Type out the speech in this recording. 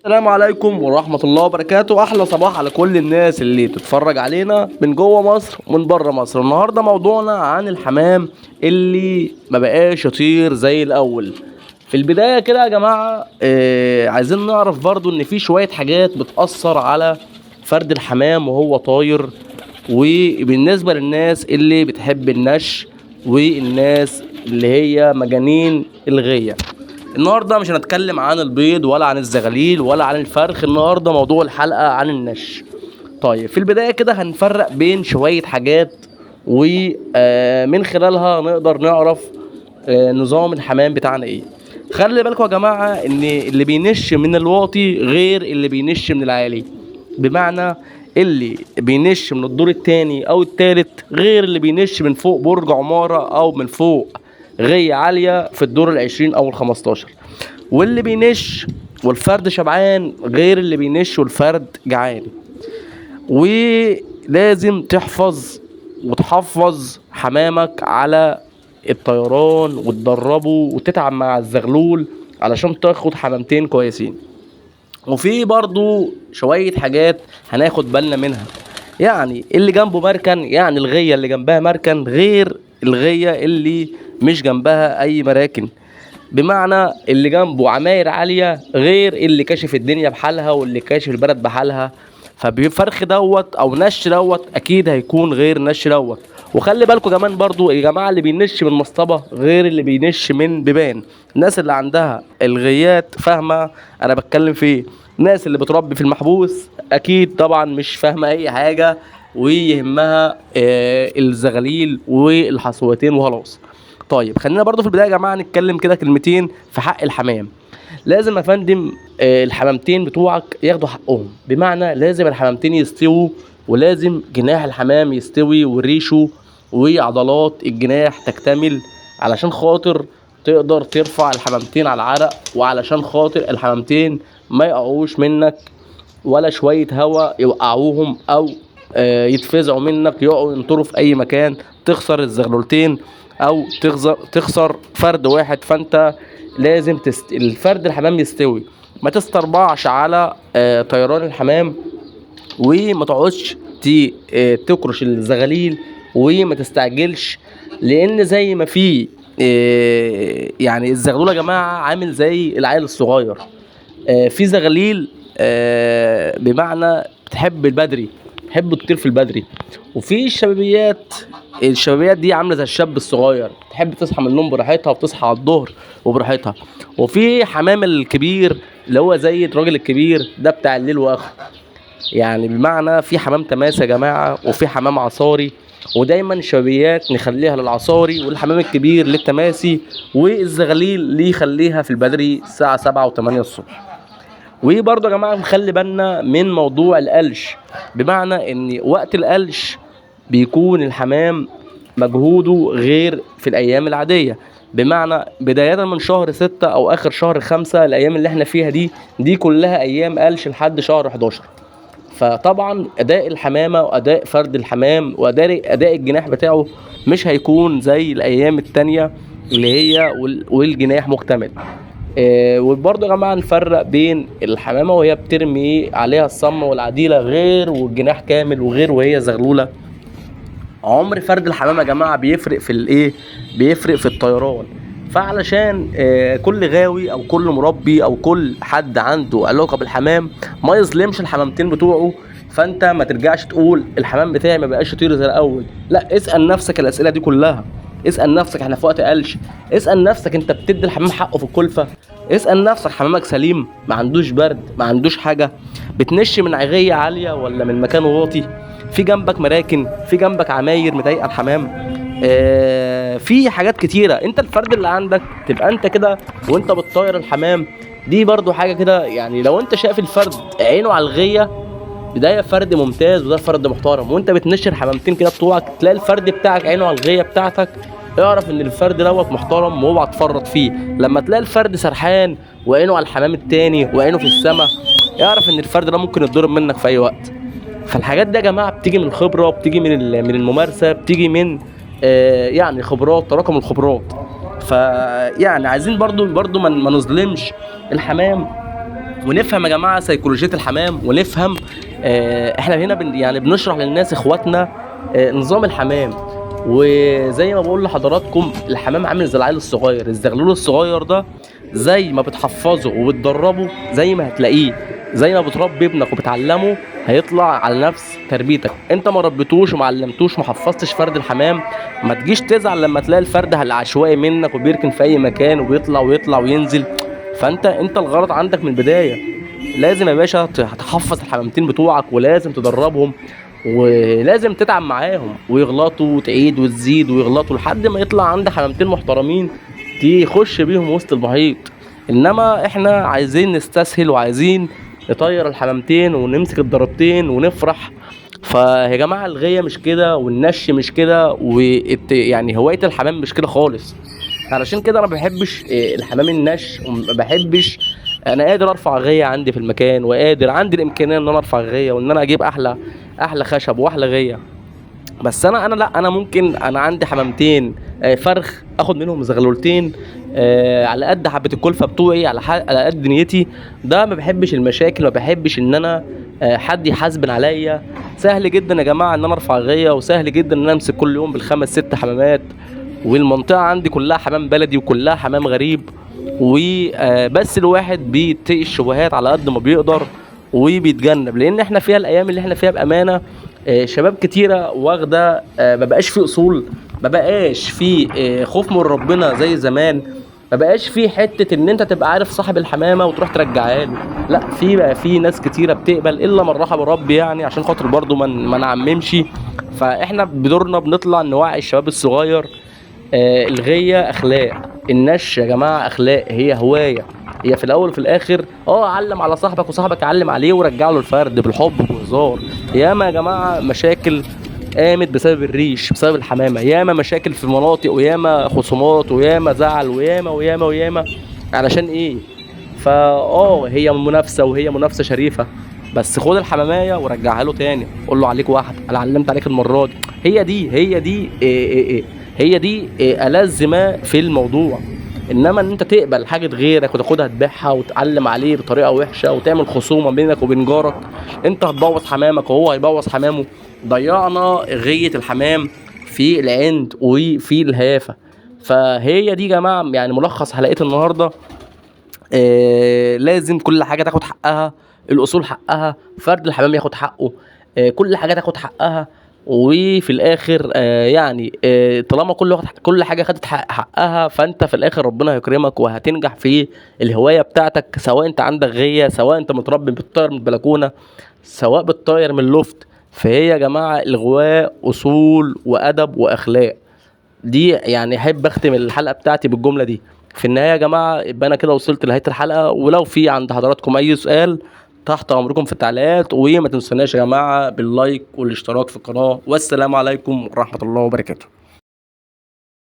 السلام عليكم ورحمة الله وبركاته. أحلى صباح على كل الناس اللي بتتفرج علينا من جوه مصر ومن بره مصر. النهاردة موضوعنا عن الحمام اللي ما بقاش يطير زي الأول. في البداية كده يا جماعة، عايزين نعرف برضو إن في شوية حاجات بتأثر على فرد الحمام وهو طاير، وبالنسبة للناس اللي بتحب النش والناس اللي هي مجانين الغية. النهارده مش هنتكلم عن البيض ولا عن الزغاليل ولا عن الفرخ، النهارده موضوع الحلقة عن النش. طيب في البداية كده هنفرق بين شوية حاجات ومن خلالها نقدر نعرف نظام الحمام بتاعنا ايه. خلي بالكم يا جماعة ان اللي بينش من الواطي غير اللي بينش من العالي، بمعنى اللي بينش من الدور التاني او التالت غير اللي بينش من فوق برج عمارة او من فوق غية عالية في الدور 20 او 15، واللي بينش والفرد شبعان غير اللي بينش والفرد جعان. ولازم تحفظ وتحفظ حمامك على الطيران وتدربه وتتعب مع الزغلول علشان تاخد حمامتين كويسين. وفي برضو شوية حاجات هناخد بالنا منها، يعني اللي جنبه مركن، يعني الغية اللي جنبها مركن غير الغية اللي مش جنبها أي مراكن، بمعنى اللي جنبه عماير عالية غير اللي كاشف الدنيا بحالها واللي كاشف البلد بحالها. فبفرخ دوت او نش دوت اكيد هيكون غير نش دوت. وخلي بالكم كمان برضو يا جماعة، اللي بينش من مصطبه غير اللي بينش من بيبان. الناس اللي عندها الغيات فاهمه انا بتكلم في ايه، الناس اللي بتربي في المحبوس اكيد طبعا مش فاهمه اي حاجة ويهمها الزغاليل والحصوتين وخلاص. طيب خلينا برضو في البداية يا جماعة نتكلم كده كلمتين في حق الحمام. لازم يا فندم الحمامتين بتوعك ياخدوا حقهم، بمعنى لازم الحمامتين يستووا، ولازم جناح الحمام يستوي وريشه وعضلات الجناح تكتمل علشان خاطر تقدر ترفع الحمامتين على العرق، وعلشان خاطر الحمامتين ما يقعوش منك ولا شوية هوا يوقعوهم او يتفزعوا منك يقعوا ينطروا في اي مكان، تخسر الزغلولتين او تخسر فرد واحد. فانت لازم الفرد الحمام يستوي، ما تستربعش على طيران الحمام، وما تقعدش تكرش الزغاليل، وما تستعجلش، لان زي ما في يعني الزغلول يا جماعة عامل زي العيل الصغير، في زغاليل بمعنى بتحب البدري، بتحب تطير في البدري، وفي الشبابيات، الشبابيات دي عامله زي الشاب الصغير، تحب تصحى من النوم براحتها وتصحى على الظهر وبراحتها. وفي حمام الكبير اللي هو زي الراجل الكبير ده بتاع الليل واخره، يعني بمعنى في حمام تماس يا جماعة وفي حمام عصاري، ودايما الشبابيات نخليها للعصاري والحمام الكبير للتماسي، والزغاليل اللي يخليها في البدري الساعة 7 و8 الصبح. وبرضه يا جماعة نخلي بالنا من موضوع القلش، بمعنى ان وقت القلش بيكون الحمام مجهوده غير في الايام العادية، بمعنى بداية من شهر 6 او اخر شهر 5، الايام اللي احنا فيها دي كلها ايام قلش لحد شهر 11. فطبعا اداء الحمامة واداء فرد الحمام واداء الجناح بتاعه مش هيكون زي الايام التانية اللي هي والجناح مكتمل. وبرضه يا جماعة نفرق بين الحمامة وهي بترمي عليها الصمه والعديله غير والجناح كامل، وغير وهي زغلوله. عمر فرد الحمامة يا جماعة بيفرق في الايه، بيفرق في الطيران. فعلشان كل غاوي او كل مربي او كل حد عنده علاقة بالحمام ما يظلمش الحمامتين بتوعه، فانت ما ترجعش تقول الحمام بتاعي ما بقاش يطير زي الاول، لا اسال نفسك الاسئلة دي كلها. اسال نفسك احنا في وقت قلش، اسال نفسك انت بتدي الحمام حقه في الكلفة، اسال نفسك حمامك سليم ما عندوش برد ما عندوش حاجة، بتنش من عغيه عالية ولا من مكان واطي، في جنبك مراكن، في جنبك عماير مضايقه الحمام، في حاجات كتيرة. انت الفرد اللي عندك تبقى انت كده وانت بتطير الحمام دي برضو حاجة كده، يعني لو انت شايف الفرد عينه على الغيه ده فرد ممتاز وده فرد محترم، وانت بتنشر حمامتين كده بتوعك تلاقي الفرد بتاعك عينه على الغيه بتاعتك، اعرف ان الفرد دوت محترم واوعى تفرط فيه. لما تلاقي الفرد سرحان وعينه على الحمام التاني وعينه في السما، اعرف ان الفرد ده ممكن يتضرب منك في اي وقت. فالحاجات دي يا جماعة بتيجي من الخبرة، بتيجي من الممارسة، بتيجي من يعني خبرات، تراكم الخبرات. فيعني عايزين برضو ما نظلمش الحمام ونفهم يا جماعة سيكولوجية الحمام، ونفهم احنا هنا يعني بنشرح للناس اخواتنا نظام الحمام. وزي ما بقول لحضراتكم الحمام عامل زي العيل الصغير، الزغلول الصغير ده زي ما بتحفظه وبتدربه زي ما هتلاقيه، زي ما بتربي ابنك وبتعلمه هيطلع على نفس تربيتك. انت ما ربيتوش وما علمتوش ما حفظتش فرد الحمام، ما تجيش تزعل لما تلاقي الفرد العشوائي منك وبيركن في اي مكان وبيطلع ويطلع وينزل. فانت الغلط عندك من البداية. لازم يا باشا تحفظ الحمامتين بتوعك، ولازم تدربهم، ولازم تتعب معاهم، ويغلطوا وتعيد وتزيد ويغلطوا لحد ما يطلع عندك حمامتين محترمين تخش بيهم وسط المحيط. انما احنا عايزين نستسهل وعايزين نطير الحمامتين ونمسك الضربتين ونفرح. فيا جماعة الغيه مش كده، والنش مش كده، يعني هواية الحمام مش كده خالص. علشان كده انا ما بحبش الحمام النش، وما بحبش. انا قادر ارفع غيه عندي في المكان، وقادر عندي الامكانية ان انا ارفع غيه وان انا اجيب احلى خشب واحلى غيه، بس انا لا، انا ممكن انا عندي حمامتين فرخ اخد منهم زغلولتين على قد حبه الكلفة بتوعي، على قد نيتي. ده ما بحبش المشاكل، ما بحبش ان انا حد يحاسبن عليا. سهل جدا يا جماعة ان انا ارفع غيه، وسهل جدا ان انا امسك كل يوم بالخمس ست حمامات، والمنطقة عندي كلها حمام بلدي وكلها حمام غريب، وبس الواحد بيتقي الشبهات على قد ما بيقدر وبيتجنب. لان احنا فيها الايام اللي احنا فيها بامانه شباب كتيرة واخده، ما بقاش في اصول، ما بقاش في خوف من ربنا زي زمان، ما بقاش في حتة ان انت تبقى عارف صاحب الحمامة وتروح ترجعها له. لا، في بقى في ناس كتيرة بتقبل الا من رحم ربي، يعني عشان خاطر برضو ما نعممش. فاحنا بدورنا بنطلع نوعي الشباب الصغير. الغيه اخلاق، النش يا جماعة اخلاق، هي هواية، هي في الاول وفي الاخر علم على صاحبك وصاحبك علم عليه ورجع له الفرد بالحب وبهزار. ياما يا جماعة مشاكل قامت بسبب الريش، بسبب الحمامة، ياما مشاكل في مناطق، وياما خصومات، وياما زعل، وياما وياما وياما، علشان ايه؟ فا هي منافسه، وهي منافسه شريفه، بس خد الحماميه ورجعها له تاني، قول له عليك واحد، انا علمت عليك المرة دي. هي دي هي دي إيه هي دي ألذ ما في الموضوع. انما ان انت تقبل حاجة غيرك وتاخدها تبيعها وتعلم عليه بطريقة وحشة وتعمل خصومه بينك وبين جارك، انت هتبوظ حمامك وهو هيبوظ حمامه. ضيعنا غيه الحمام في العند وفي الهيافه. فهي دي يا جماعة يعني ملخص حلقة النهارده. لازم كل حاجة تاخد حقها، الاصول حقها، فرد الحمام ياخد حقه، كل حاجة تاخد حقها. وفي الاخر يعني طالما كل حاجة خدت حقها، فانت في الاخر ربنا هيكرمك وهتنجح في الهواية بتاعتك، سواء انت عندك غيه، سواء انت متربي بتطير من البلكونه، سواء بتطير من اللوفت. فهي يا جماعة الغواء اصول وادب واخلاق. دي يعني احب اختم الحلقة بتاعتي بالجملة دي. في النهاية يا جماعة يبقى انا كده وصلت لنهاية الحلقة، ولو في عند حضراتكم اي سؤال تحت امركم في التعليقات، وما تنسوناش يا جماعة باللايك والاشتراك في القناة. والسلام عليكم ورحمة الله وبركاته.